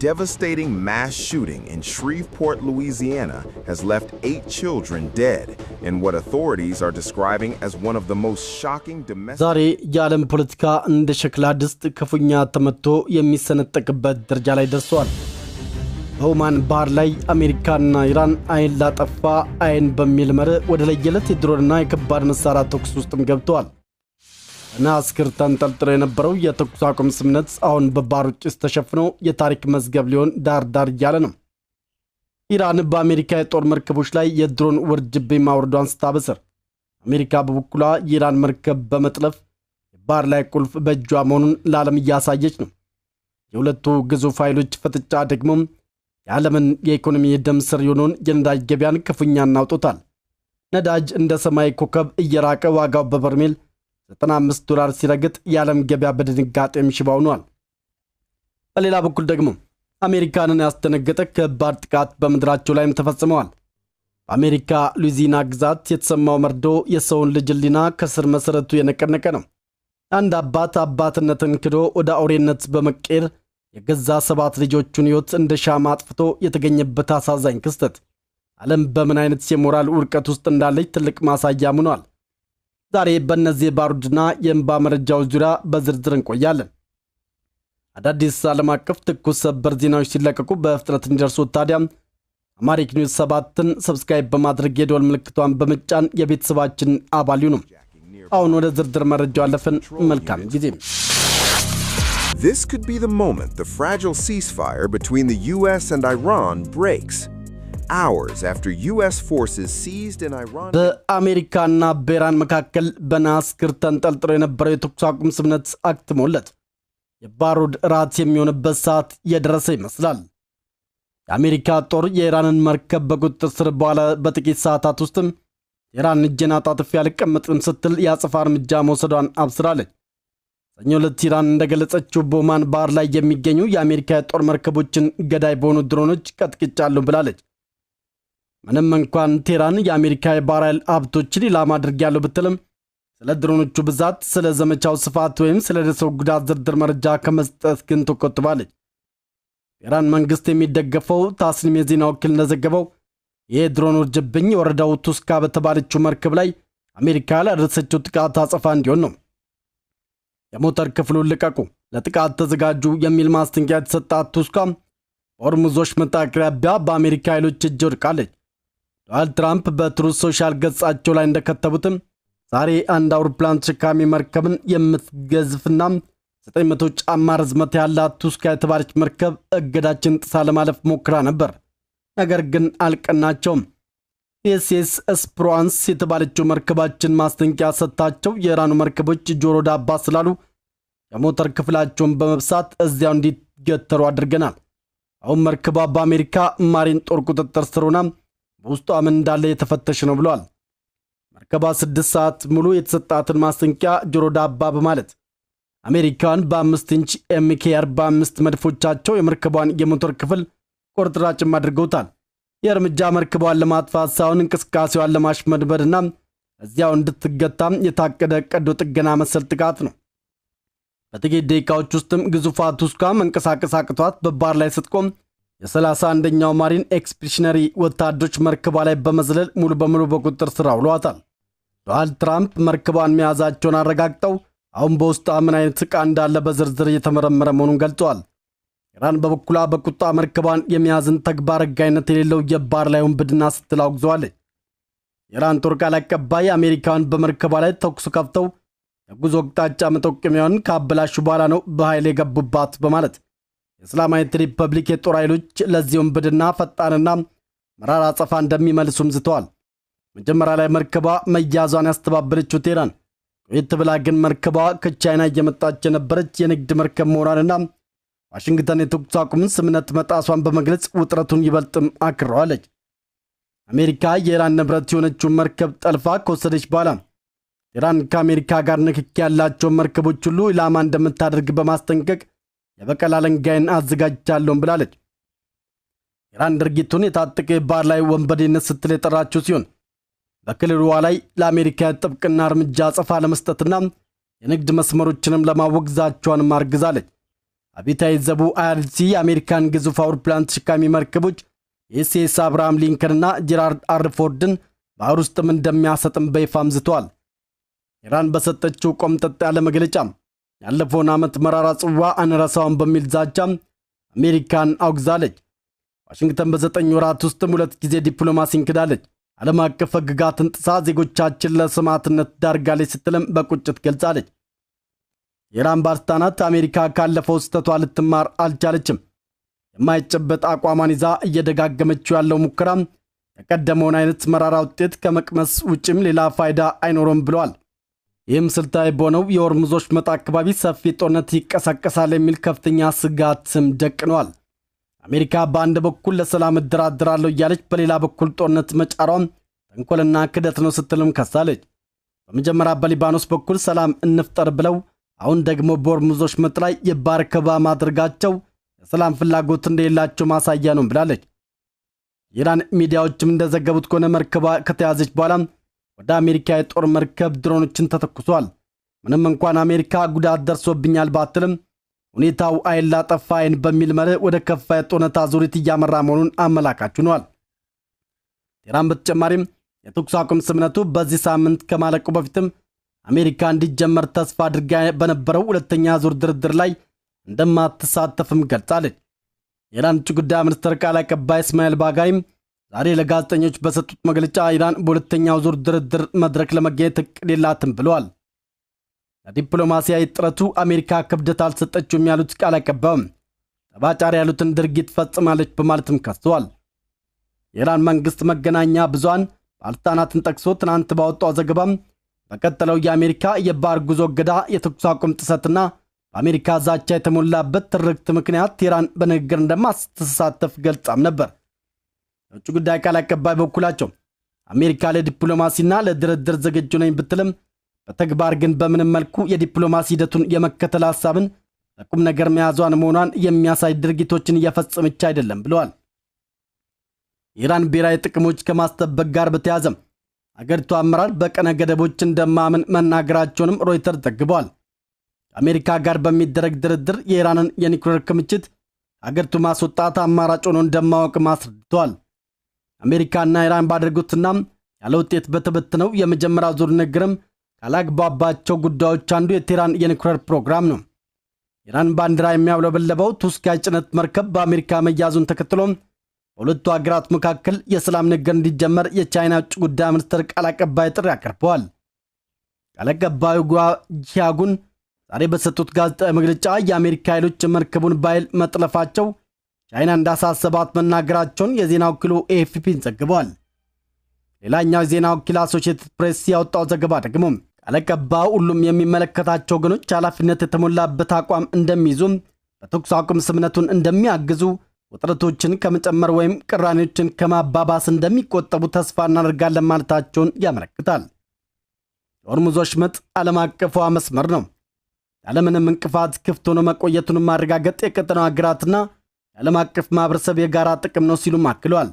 Devastating mass shooting in Shreveport, Louisiana has left 8 children dead in what authorities are describing as one of the most shocking domestic ዛሬ የዓለም ፖለቲካ እንደ ሸክላ ድስት ክፉኛ ተመቶ የሚሰነጠቅበት ደረጃ ላይ ደርሷል። በኦማን ባህር ላይ አሜሪካና ኢራን አይን ላጠፋ አይን በሚል መርህ ወደ ለየለት የድሮንና የከባድ መሳሪያ ተኩስ ውስጥም ገብተዋል። በነሐስ ክር ተንጠልጥሎ የነበረው የተኩስ አቁም ስምምነት አሁን በባሩድ ጭስ ተሸፍኖ የታሪክ መዝገብ ሊሆን ዳር ዳር እያለ ነው። ኢራን በአሜሪካ የጦር መርከቦች ላይ የድሮን ውርጅብኝ ማውረዷን ስታበስር፣ አሜሪካ በበኩሏ የኢራን መርከብ በመጥለፍ የባህር ላይ ቁልፍ በእጇ መሆኑን ለዓለም እያሳየች ነው። የሁለቱ ግዙፍ ኃይሎች ፍጥጫ ደግሞ የዓለምን የኢኮኖሚ ደም ስር የሆነውን የነዳጅ ገበያን ክፉኛ አናውጦታል። ነዳጅ እንደ ሰማይ ኮከብ እየራቀ ዋጋው በበርሜል 95 ዶላር ሲረግጥ የዓለም ገበያ በድንጋጤም ሽባ ሆኗል። በሌላ በኩል ደግሞ አሜሪካንን ያስደነገጠ ከባድ ጥቃት በምድራቸው ላይም ተፈጽመዋል። በአሜሪካ ሉዊዚያና ግዛት የተሰማው መርዶ የሰውን ልጅ ሕሊና ከስር መሰረቱ የነቀነቀ ነው። አንድ አባት አባትነትን ክዶ ወደ አውሬነት በመቀየር የገዛ 7 ልጆቹን ሕይወት እንደ ሻማ አጥፍቶ የተገኘበት አሳዛኝ ክስተት ዓለም በምን አይነት የሞራል ውድቀት ውስጥ እንዳለች ትልቅ ማሳያ ሆኗል። ዛሬ በእነዚህ የባሩድና የእንባ መረጃዎች ዙሪያ በዝርዝር እንቆያለን። አዳዲስ ዓለም አቀፍ ትኩስ ሰበር ዜናዎች ሲለቀቁ በፍጥነት እንዲደርሱ ታዲያ Amharic News 7ን subscribe በማድረግ የደወል ምልክቷን በመጫን የቤተሰባችን አባል ይሁኑ። አሁን ወደ ዝርዝር መረጃው አለፍን። መልካም ጊዜ። This could be the moment the fragile ceasefire between the U.S. and Iran breaks. Hours after U.S. forces seized an Iran በአሜሪካና በኢራን መካከል በነሐስ ክር ተንጠልጥሎ የነበረው የተኩስ አቁም ስምምነት አክትሞለት የባሩድ ራት የሚሆንበት ሰዓት የደረሰ ይመስላል። የአሜሪካ ጦር የኢራንን መርከብ በቁጥጥር ስር በኋላ በጥቂት ሰዓታት ውስጥም ኢራን እጄን አጣጥፌ አልቀመጥም ስትል የአጸፋ እርምጃ መውሰዷን አብስራለች። ሰኞ ዕለት ኢራን እንደገለጸችው በኦማን ባህር ላይ የሚገኙ የአሜሪካ የጦር መርከቦችን ገዳይ በሆኑ ድሮኖች ቀጥቅጫለሁ ብላለች። ምንም እንኳን ቴህራን የአሜሪካ የባህር ኃይል ሀብቶችን ኢላማ አድርጌያለሁ ብትልም ስለ ድሮኖቹ ብዛት፣ ስለ ዘመቻው ስፋት ወይም ስለደረሰው ጉዳት ዝርዝር መረጃ ከመስጠት ግን ተቆጥባለች። በኢራን መንግስት የሚደገፈው ታስኒም የዜና ወኪል እንደዘገበው የድሮን ውርጅብኝ የወረደው ቱስካ በተባለችው መርከብ ላይ አሜሪካ ላደረሰችው ጥቃት አጸፋ እንዲሆን ነው። የሞተር ክፍሉን ልቀቁ፣ ለጥቃት ተዘጋጁ የሚል ማስጠንቀቂያ የተሰጣት ቱስካ በሆርሙዝ ወሽመጥ አቅራቢያ በአሜሪካ ኃይሎች እጅ ወድቃለች። ዶናልድ ትራምፕ በ Truth Social ገጻቸው ላይ እንደከተቡትም ዛሬ አንድ አውሮፕላን ተሸካሚ መርከብን የምትገዝፍና 900 ጫማ ርዝመት ያላት ቱስካ የተባለች መርከብ እገዳችን ጥሳ ለማለፍ ሞክራ ነበር። ነገር ግን አልቀናቸውም። VSS Spruance የተባለችው መርከባችን ማስጠንቀቂያ ሰጥታቸው የኢራኑ መርከቦች ጆሮ ዳባ ስላሉ የሞተር ክፍላቸውን በመብሳት እዚያው እንዲገተሩ አድርገናል። አሁን መርከቧ በአሜሪካ ማሪን ጦር ቁጥጥር ስር ሆና በውስጧ ምን እንዳለ እየተፈተሸ ነው ብለዋል። መርከቧ 6 ሰዓት ሙሉ የተሰጣትን ማስጠንቀቂያ ጆሮ ዳባ በማለት አሜሪካን በ5 ኢንች MK 45 መድፎቻቸው የመርከቧን የሞተር ክፍል ቁርጥራጭም አድርገውታል። የእርምጃ መርከቧን ለማጥፋት ሳይሆን እንቅስቃሴዋን ለማሽመድመድና እዚያው እንድትገታም የታቀደ ቀዶ ጥገና መሰል ጥቃት ነው። በጥቂት ደቂቃዎች ውስጥም ግዙፏ ቱስካ መንቀሳቀስ አቅቷት በባህር ላይ ስትቆም የ31ኛው Marine Expeditionary ወታደሮች መርከቧ ላይ በመዝለል ሙሉ በሙሉ በቁጥጥር ስር አውለዋታል። ዶናልድ ትራምፕ መርከቧን መያዛቸውን አረጋግጠው አሁን በውስጧ ምን አይነት ዕቃ እንዳለ በዝርዝር እየተመረመረ መሆኑን ገልጸዋል። ኢራን በበኩሏ በቁጣ መርከቧን የመያዝን ተግባር ሕጋዊነት የሌለው የባህር ላይ ውንብድና ስትል አውግዘዋለች። የኢራን ጦር ቃል አቀባይ አሜሪካን በመርከቧ ላይ ተኩስ ከፍተው የጉዞ አቅጣጫ መጠቆሚያውን ካበላሹ በኋላ ነው በኃይል የገቡባት በማለት የእስላማዊት ሪፐብሊክ የጦር ኃይሎች ለዚህ ውንብድና ፈጣንና መራራ አጸፋ እንደሚመልሱም ዝተዋል። መጀመሪያ ላይ መርከቧ መያዟን ያስተባበለችው ቴህራን ቆየት ብላ ግን መርከቧ ከቻይና እየመጣች የነበረች የንግድ መርከብ መሆኗንና ዋሽንግተን የተኩስ አቁምን ስምምነት መጣሷን በመግለጽ ውጥረቱን ይበልጥም አክረዋለች። አሜሪካ የኢራን ንብረት የሆነችውን መርከብ ጠልፋ ከወሰደች በኋላ ኢራን ከአሜሪካ ጋር ንክኪ ያላቸውን መርከቦች ሁሉ ኢላማ እንደምታደርግ በማስጠንቀቅ የበቀል አለንጋይን አዘጋጅቻለሁም ብላለች። ኢራን ድርጊቱን የታጠቀ የባህር ላይ ወንበዴነት ስትል የጠራችው ሲሆን በክልሉ ላይ ለአሜሪካ የጥብቅና እርምጃ አጸፋ ለመስጠትና የንግድ መስመሮችንም ለማወክ ዛቻዋንም አርግዛለች። አብዮታዊ ዘቡ IRGC የአሜሪካን ግዙፍ አውሮፕላን ተሸካሚ መርከቦች ዩኤስኤስ አብርሃም ሊንከንና ጄራልድ አር ፎርድን ባህር ውስጥም እንደሚያሰጥም በይፋም ዝተዋል። ኢራን በሰጠችው ቆምጠጥ ያለ መግለጫ ያለፈውን ዓመት መራራ ጽዋ አንረሳውም በሚል ዛቻ አሜሪካን አውግዛለች። ዋሽንግተን በ9 ወራት ውስጥም ሁለት ጊዜ ዲፕሎማሲን ክዳለች፣ ዓለም አቀፍ ሕግጋትን ጥሳ ዜጎቻችን ለሰማዕትነት ዳርጋለች ስትልም በቁጭት ገልጻለች። የኢራን ባለስልጣናት አሜሪካ ካለፈው ስህተቷ ልትማር አልቻለችም፣ የማይጨበጥ አቋሟን ይዛ እየደጋገመችው ያለው ሙከራ የቀደመውን አይነት መራራ ውጤት ከመቅመስ ውጭም ሌላ ፋይዳ አይኖረውም ብለዋል። ይህም ስልታዊ በሆነው የሆርሙዝ ወሽመጥ አካባቢ ሰፊ ጦርነት ይቀሰቀሳል የሚል ከፍተኛ ስጋትም ደቅነዋል። አሜሪካ በአንድ በኩል ለሰላም እደራደራለሁ እያለች በሌላ በኩል ጦርነት መጫሯም ተንኮልና ክደት ነው ስትልም ከሳለች። በመጀመሪያ በሊባኖስ በኩል ሰላም እንፍጠር ብለው አሁን ደግሞ በሆርሙዝ ወሽመጥ ላይ የባህር ከበባ ማድረጋቸው የሰላም ፍላጎት እንደሌላቸው ማሳያ ነው ብላለች። የኢራን ሚዲያዎችም እንደዘገቡት ከሆነ መርከቧ ከተያዘች በኋላ ወደ አሜሪካ የጦር መርከብ ድሮኖችን ተተኩሷል። ምንም እንኳን አሜሪካ ጉዳት ደርሶብኛል ባትልም ሁኔታው አይን ላጠፋ አይን በሚል መርህ ወደ ከፋ የጦርነት አዙሪት እያመራ መሆኑን አመላካች ሆኗል። ቴህራን በተጨማሪም የተኩስ አቁም ስምምነቱ በዚህ ሳምንት ከማለቁ በፊትም አሜሪካ እንዲጀመር ተስፋ አድርጋ በነበረው ሁለተኛ ዙር ድርድር ላይ እንደማትሳተፍም ገልጻለች። የኢራን ውጭ ጉዳይ ሚኒስትር ቃል አቀባይ እስማኤል ባጋይም ዛሬ ለጋዜጠኞች በሰጡት መግለጫ ኢራን በሁለተኛው ዙር ድርድር መድረክ ለመገኘት እቅድ የላትም ብለዋል። ለዲፕሎማሲያዊ ጥረቱ አሜሪካ ክብደት አልሰጠችውም ያሉት ቃል አቀባዩም ጠብ አጫሪ ያሉትን ድርጊት ፈጽማለች በማለትም ከሰዋል። የኢራን መንግስት መገናኛ ብዙሃን ባለስልጣናትን ጠቅሶ ትናንት ባወጣው ዘገባም በቀጠለው የአሜሪካ የባህር ጉዞ እገዳ፣ የተኩስ አቁም ጥሰትና በአሜሪካ ዛቻ የተሞላበት ትርክት ምክንያት ቴህራን በንግግር እንደማትሳተፍ ገልጻም ነበር። የውጭ ጉዳይ ቃል አቀባይ በበኩላቸው አሜሪካ ለዲፕሎማሲና ለድርድር ዝግጁ ነኝ ብትልም በተግባር ግን በምንም መልኩ የዲፕሎማሲ ሂደቱን የመከተል ሀሳብን በቁም ነገር መያዟን መሆኗን የሚያሳይ ድርጊቶችን እየፈጸመች አይደለም ብለዋል። የኢራን ብሔራዊ ጥቅሞች ከማስጠበቅ ጋር በተያያዘም አገሪቱ አመራር በቀነ ገደቦች እንደማምን መናገራቸውንም ሮይተርስ ዘግቧል። ከአሜሪካ ጋር በሚደረግ ድርድር የኢራንን የኒውክሌር ክምችት አገሪቱ ማስወጣት አማራጭ ሆኖ እንደማያውቅም አስረድተዋል። አሜሪካና ኢራን ባደረጉትና ያለ ውጤት በተበተነው የመጀመሪያ ዙር ንግግርም ካላግባባቸው ጉዳዮች አንዱ የቴህራን የኒውክሌር ፕሮግራም ነው። የኢራን ባንዲራ የሚያውለበለበው ቱስካይ ጭነት መርከብ በአሜሪካ መያዙን ተከትሎ በሁለቱ ሀገራት መካከል የሰላም ንግግር እንዲጀመር የቻይና ውጭ ጉዳይ ሚኒስትር ቃል አቀባይ ጥሪ አቅርበዋል። ቃል አቀባዩ ጓ ጂያጉን ዛሬ በሰጡት ጋዜጣዊ መግለጫ የአሜሪካ ኃይሎች መርከቡን በኃይል መጥለፋቸው ቻይና እንዳሳሰባት መናገራቸውን የዜና ወኪሉ ኤኤፍፒ ዘግቧል። ሌላኛው የዜና ወኪል አሶሺየትድ ፕሬስ ያወጣው ዘገባ ደግሞ ቃል አቀባዩ ሁሉም የሚመለከታቸው ወገኖች ኃላፊነት የተሞላበት አቋም እንደሚይዙም፣ በተኩስ አቁም ስምምነቱን እንደሚያግዙ፣ ውጥረቶችን ከመጨመር ወይም ቅራኔዎችን ከማባባስ እንደሚቆጠቡ ተስፋ እናደርጋለን ማለታቸውን ያመለክታል። የሆርሙዝ ወሽመጥ ዓለም አቀፏ መስመር ነው። ያለምንም እንቅፋት ክፍት ሆኖ መቆየቱን ማረጋገጥ የቀጠናው ሀገራትና የዓለም አቀፍ ማህበረሰብ የጋራ ጥቅም ነው ሲሉም አክለዋል።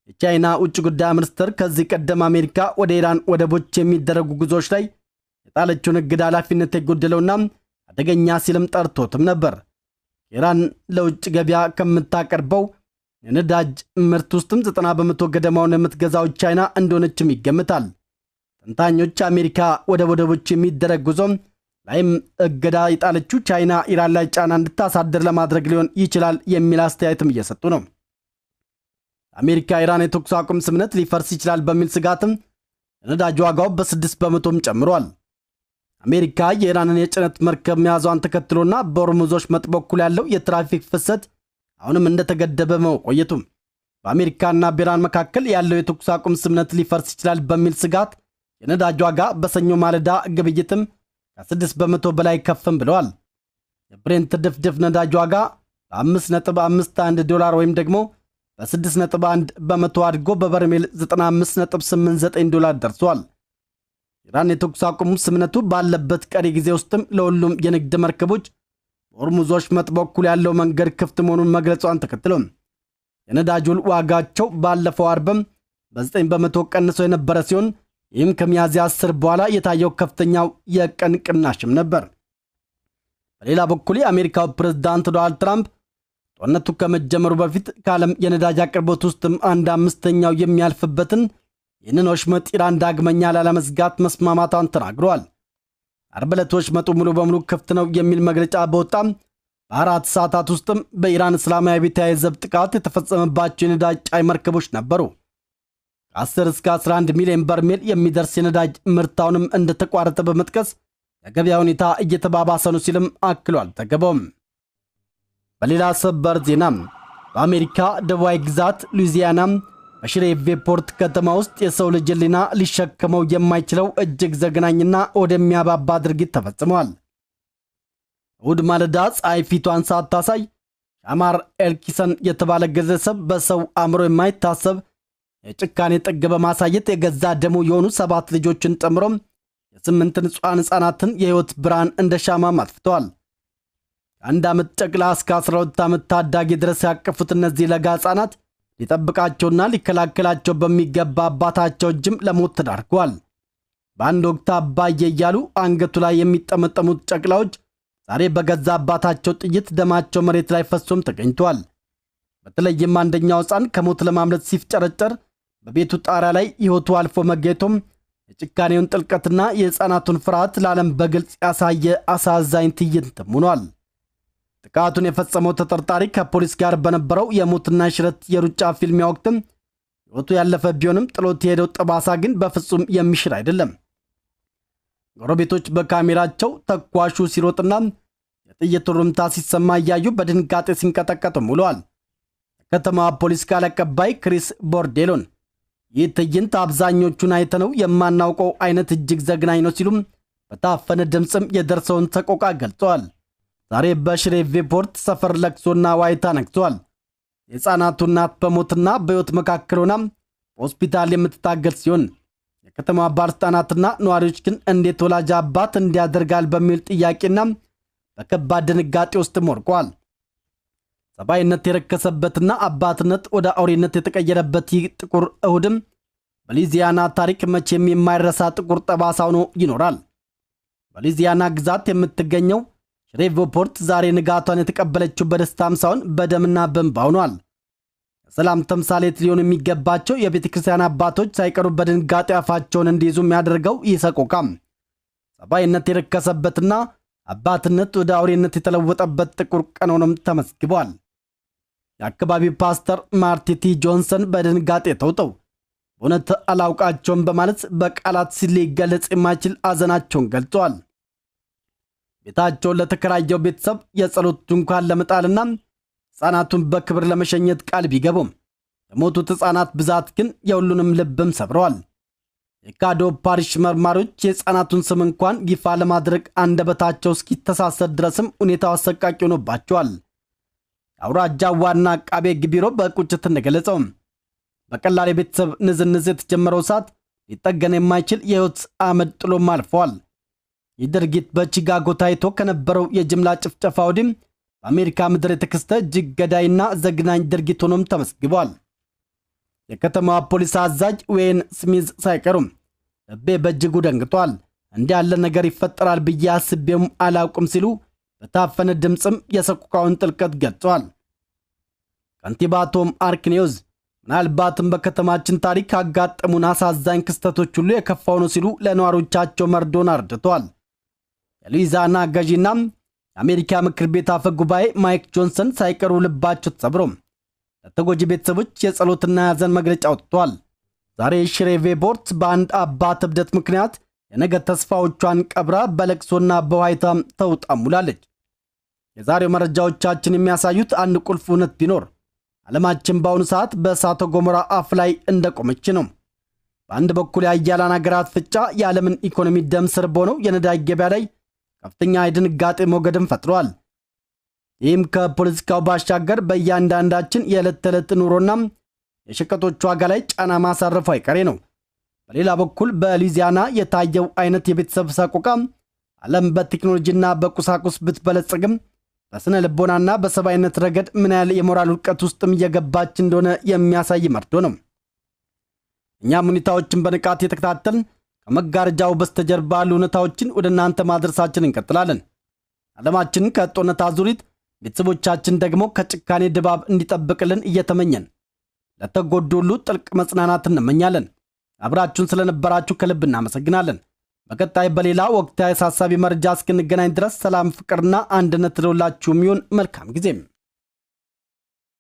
የቻይና ውጭ ጉዳይ ሚኒስትር ከዚህ ቀደም አሜሪካ ወደ ኢራን ወደቦች የሚደረጉ ጉዞዎች ላይ የጣለችውን እገዳ ኃላፊነት የጎደለውና አደገኛ ሲልም ጠርቶትም ነበር። ኢራን ለውጭ ገበያ ከምታቀርበው የነዳጅ ምርት ውስጥም 90% ገደማውን የምትገዛው ቻይና እንደሆነችም ይገምታል። ተንታኞች አሜሪካ ወደ ወደቦች የሚደረግ ጉዞ ላይም እገዳ የጣለችው ቻይና ኢራን ላይ ጫና እንድታሳድር ለማድረግ ሊሆን ይችላል የሚል አስተያየትም እየሰጡ ነው። አሜሪካ ኢራን የተኩስ አቁም ስምምነት ሊፈርስ ይችላል በሚል ስጋትም የነዳጅ ዋጋው በ6 በመቶም ጨምሯል። አሜሪካ የኢራንን የጭነት መርከብ መያዟን ተከትሎና በሆርሙዝ ወሽመጥ በኩል ያለው የትራፊክ ፍሰት አሁንም እንደተገደበ መቆየቱ በአሜሪካና በኢራን መካከል ያለው የተኩስ አቁም ስምምነት ሊፈርስ ይችላል በሚል ስጋት የነዳጅ ዋጋ በሰኞ ማለዳ ግብይትም ከ6% በላይ ከፍም ብለዋል። የብሬንት ድፍድፍ ነዳጅ ዋጋ በ5.51 ዶላር ወይም ደግሞ በ6.1% አድጎ በበርሜል 95.89 ዶላር ደርሷል። ኢራን የተኩስ አቁም ስምምነቱ ባለበት ቀሪ ጊዜ ውስጥም ለሁሉም የንግድ መርከቦች በሆርሙዝ ወሽመጥ በኩል ያለው መንገድ ክፍት መሆኑን መግለጿን ተከትሎ የነዳጅ ዋጋቸው ባለፈው አርብም በ9% ቀንሶ የነበረ ሲሆን ይህም ከሚያዝያ 10 በኋላ የታየው ከፍተኛው የቀን ቅናሽም ነበር። በሌላ በኩል የአሜሪካው ፕሬዝዳንት ዶናልድ ትራምፕ ጦርነቱ ከመጀመሩ በፊት ከዓለም የነዳጅ አቅርቦት ውስጥም አንድ አምስተኛው የሚያልፍበትን ይህንን ወሽመጥ ኢራን ዳግመኛ ላለመዝጋት መስማማቷን ተናግረዋል። ዓርብ ዕለት ወሽመጡ ሙሉ በሙሉ ክፍት ነው የሚል መግለጫ በወጣም በ4 ሰዓታት ውስጥም በኢራን እስላማዊ አብዮታዊ ዘብ ጥቃት የተፈጸመባቸው የነዳጅ ጫኝ መርከቦች ነበሩ። ከ10 እስከ 11 ሚሊዮን በርሜል የሚደርስ የነዳጅ ምርት አሁንም እንደተቋረጠ በመጥቀስ የገበያ ሁኔታ እየተባባሰ ነው ሲልም አክሏል ዘገባውም። በሌላ ሰበር ዜና፣ በአሜሪካ ደቡባዊ ግዛት ሉዊዚያና በሽሬቬፖርት ከተማ ውስጥ የሰው ልጅ ሕሊና ሊሸከመው የማይችለው እጅግ ዘግናኝና ወደሚያባባ ድርጊት ተፈጽሟል። እሁድ ማለዳ ፀሐይ ፊቷን ሳታሳይ ሻማር ኤልኪሰን የተባለ ግለሰብ በሰው አእምሮ የማይታሰብ የጭካኔ ጥግ በማሳየት የገዛ ደሙ የሆኑ ሰባት ልጆችን ጨምሮ የስምንት ንጹሐን ሕፃናትን የሕይወት ብርሃን እንደ ሻማም አጥፍተዋል። ከ1 ዓመት ጨቅላ እስከ 12 ዓመት ታዳጊ ድረስ ያቀፉት እነዚህ ለጋ ሕፃናት ሊጠብቃቸውና ሊከላከላቸው በሚገባ አባታቸው እጅም ለሞት ተዳርገዋል። በአንድ ወቅት አባዬ እያሉ አንገቱ ላይ የሚጠመጠሙት ጨቅላዎች ዛሬ በገዛ አባታቸው ጥይት ደማቸው መሬት ላይ ፈሶም ተገኝቷል። በተለይም አንደኛው ሕፃን ከሞት ለማምለጥ ሲፍጨረጨር በቤቱ ጣሪያ ላይ ሕይወቱ አልፎ መገኘቱም የጭካኔውን ጥልቀትና የሕፃናቱን ፍርሃት ለዓለም በግልጽ ያሳየ አሳዛኝ ትዕይንትም ሆኗል። ጥቃቱን የፈጸመው ተጠርጣሪ ከፖሊስ ጋር በነበረው የሞትና ሽረት የሩጫ ፊልሚያ ወቅትም ሕይወቱ ያለፈ ቢሆንም፣ ጥሎት የሄደው ጠባሳ ግን በፍጹም የሚሽር አይደለም። ጎረቤቶች በካሜራቸው ተኳሹ ሲሮጥና የጥይት ሩምታ ሲሰማ እያዩ በድንጋጤ ሲንቀጠቀጡም ውለዋል። የከተማዋ ፖሊስ ቃል አቀባይ ክሪስ ቦርዴሎን ይህ ትዕይንት አብዛኞቹን አይተነው የማናውቀው አይነት እጅግ ዘግናኝ ነው ሲሉም በታፈነ ድምፅም የደረሰውን ሰቆቃ ገልጸዋል። ዛሬ በሽሬቬፖርት ሰፈር ለቅሶና ዋይታ ነግሷል። የሕፃናቱ እናት በሞትና በሕይወት መካከል ሆና በሆስፒታል የምትታገል ሲሆን፣ የከተማ ባለስልጣናትና ነዋሪዎች ግን እንዴት ወላጅ አባት እንዲህ ያደርጋል በሚል ጥያቄና በከባድ ድንጋጤ ውስጥ ወድቀዋል። ሰብአዊነት የረከሰበትና አባትነት ወደ አውሬነት የተቀየረበት ይህ ጥቁር እሁድም በሉዊዚያና ታሪክ መቼም የማይረሳ ጥቁር ጠባሳ ሆኖ ይኖራል። በሉዊዚያና ግዛት የምትገኘው ሽሬቮፖርት ዛሬ ንጋቷን የተቀበለችው በደስታም ሳይሆን በደምና በእንባ ሆኗል። የሰላም ተምሳሌት ሊሆኑ የሚገባቸው የቤተ ክርስቲያን አባቶች ሳይቀሩ በድንጋጤ አፋቸውን እንዲይዙ የሚያደርገው ይህ ሰቆቃም ሰብአዊነት የረከሰበትና አባትነት ወደ አውሬነት የተለወጠበት ጥቁር ቀን ሆኖም ተመዝግቧል። የአካባቢው ፓስተር ማርቲቲ ጆንሰን በድንጋጤ ተውጠው በእውነት አላውቃቸውም በማለት በቃላት ሲል ሊገለጽ የማይችል አዘናቸውን ገልጸዋል። ቤታቸውን ለተከራየው ቤተሰብ የጸሎት ድንኳን ለመጣልና ሕፃናቱን በክብር ለመሸኘት ቃል ቢገቡም፣ የሞቱት ሕፃናት ብዛት ግን የሁሉንም ልብም ሰብረዋል። የካዶ ፓሪሽ መርማሪዎች የሕፃናቱን ስም እንኳን ይፋ ለማድረግ አንደበታቸው እስኪተሳሰር ድረስም ሁኔታው አሰቃቂ ሆኖባቸዋል። የአውራጃው ዋና አቃቤ ሕግ ቢሮ በቁጭት እንደገለጸው፣ በቀላል የቤተሰብ ንዝንዝ የተጀመረው እሳት ሊጠገን የማይችል የሕይወት አመድ ጥሎም አልፈዋል። ይህ ድርጊት በቺካጎ ታይቶ ከነበረው የጅምላ ጭፍጨፋ ወዲህም በአሜሪካ ምድር የተከሰተ እጅግ ገዳይና ዘግናኝ ድርጊት ሆኖም ተመዝግቧል። የከተማዋ ፖሊስ አዛዥ ዌይን ስሚዝ ሳይቀሩም ልቤ በእጅጉ ደንግጧል፣ እንዲህ ያለ ነገር ይፈጠራል ብዬ አስቤውም አላውቅም ሲሉ በታፈነ ድምፅም የሰቆቃውን ጥልቀት ገልጸዋል። ከንቲባ ቶም አርክኔውዝ ምናልባትም በከተማችን ታሪክ ካጋጠሙን አሳዛኝ ክስተቶች ሁሉ የከፋው ነው ሲሉ ለነዋሪዎቻቸው መርዶን አርድተዋል። የሉዊዚያና ገዢና የአሜሪካ ምክር ቤት አፈ ጉባኤ ማይክ ጆንሰን ሳይቀሩ ልባቸው ተሰብሮ ለተጎጂ ቤተሰቦች የጸሎትና የሐዘን መግለጫ አውጥተዋል። ዛሬ ሽሬቬፖርት በአንድ አባት እብደት ምክንያት የነገ ተስፋዎቿን ቀብራ በለቅሶና በዋይታም ተውጣ ውላለች። የዛሬው መረጃዎቻችን የሚያሳዩት አንድ ቁልፍ እውነት ቢኖር፣ ዓለማችን በአሁኑ ሰዓት በእሳተ ገሞራ አፍ ላይ እንደቆመች ነው። በአንድ በኩል የኃያላን ሀገራት ፍጥጫ የዓለምን ኢኮኖሚ ደም ስር በሆነው የነዳጅ ገበያ ላይ ከፍተኛ የድንጋጤ ሞገድን ፈጥሯል። ይህም ከፖለቲካው ባሻገር በእያንዳንዳችን የዕለት ተዕለት ኑሮና የሸቀጦች ዋጋ ላይ ጫና ማሳረፉ አይቀሬ ነው። በሌላ በኩል በሉዊዚያና የታየው አይነት የቤተሰብ ሰቆቃ ዓለም በቴክኖሎጂና በቁሳቁስ ብትበለጽግም በስነ ልቦናና በሰብአዊነት ረገድ ምን ያህል የሞራል ውድቀት ውስጥም እየገባች እንደሆነ የሚያሳይ መርዶ ነው። እኛም ሁኔታዎችን በንቃት የተከታተልን ከመጋረጃው በስተጀርባ ያሉ እውነታዎችን ወደ እናንተ ማድረሳችን እንቀጥላለን። ዓለማችንን ከጦርነት አዙሪት፣ ቤተሰቦቻችን ደግሞ ከጭካኔ ድባብ እንዲጠብቅልን እየተመኘን ለተጎዱ ሁሉ ጥልቅ መጽናናት እንመኛለን። አብራችሁን ስለነበራችሁ ከልብ እናመሰግናለን። በቀጣይ በሌላ ወቅታዊ አሳሳቢ መረጃ እስክንገናኝ ድረስ ሰላም፣ ፍቅርና አንድነት ለሁላችሁም ይሁን። መልካም ጊዜም